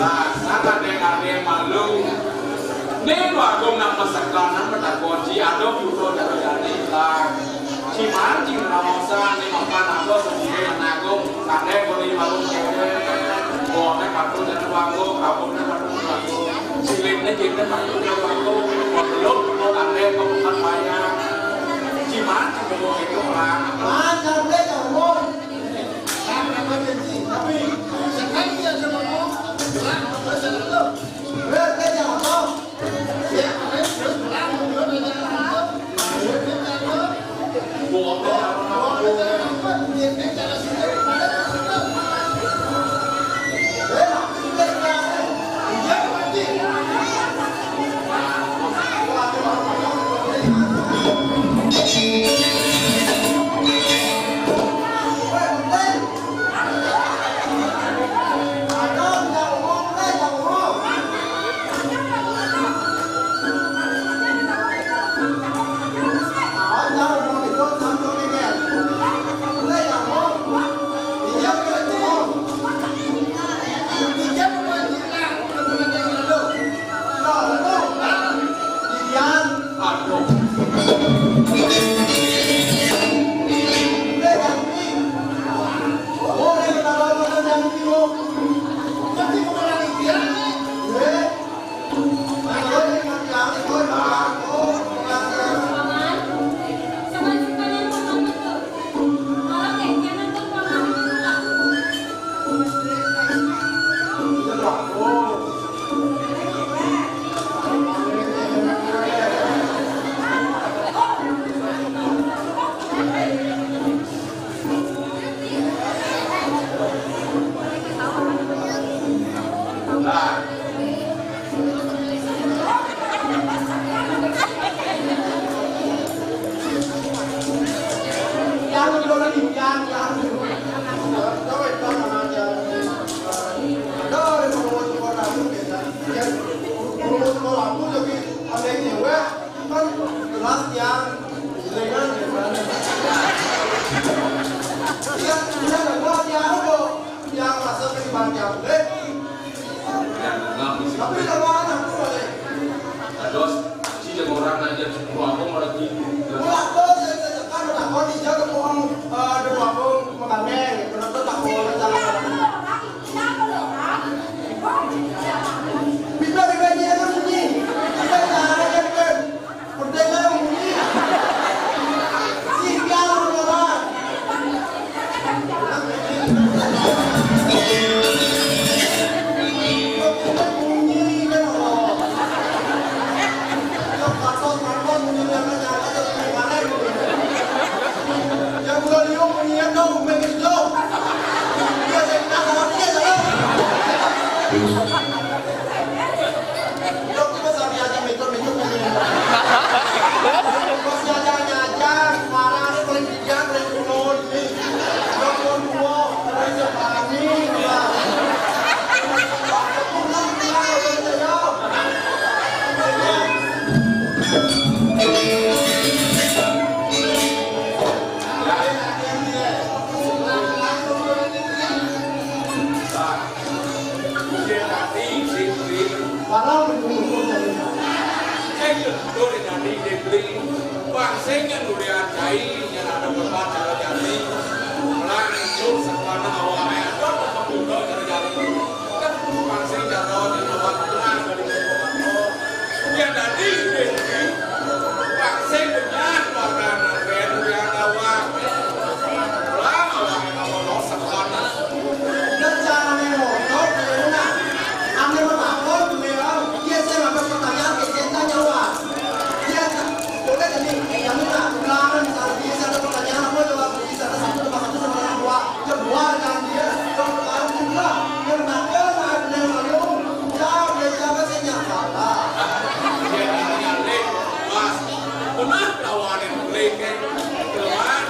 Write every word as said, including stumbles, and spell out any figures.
Dasar ade-ade malu. Ning Dwagung nang masekan, nang matakon, ci ado buta darajane ilang. Ci mancing raosan, ning makan ado sendiri nang Agung. Kade koni malu cewek. Bone patuh jane Dwagung, kabune patuh Dwagung. Silitne jine patuh Dwagung. Belum kok ade kok bukan wayang. Ci mancing ngomong itu, Bang. Lancar, Bang, ngomong. Yang masuk ke Bang Jamret. Tapi lawan aku balik. Terus, si orang aja, aku malah gitu. Wah, tuh, saya tekan, udah kau di jalan, bohong, eh, dulu aku makan mie, kenapa tak mau jalan? Bisa digaji aja bunyi. Kita cara aja, kan. Penting aja bunyi. Siang, orang. Dadi Dépli, bangsa nyan ulian cai, nyan ada bebat cara jati. Melang ijuk sakana awak ada pembuka cara jati. Kan bangsa cara nyan awak kurang dari bebat. Ulian dadi Dépli, bangsa benyah warna naken ulian awak. Melang awak ada sakana. Dan cara main motor, bagaimana? Ambil motor, beliau, dia saya ngambil pertanyaan, saya tanya, Wak. Iya, boleh jadi, jangan lah, ulangan, misalnya, bisa ada pertanyaan apa, jawab, bisa ada satu tambah satu sama dengan dua, kedua dengan dia, kalau sekarang juga, yang nakal, ada yang lalu, jawab, dia jawab, saya nyangka lah. Iya, iya, iya, Mas. Pernah tawarin beli, kan? Keluar,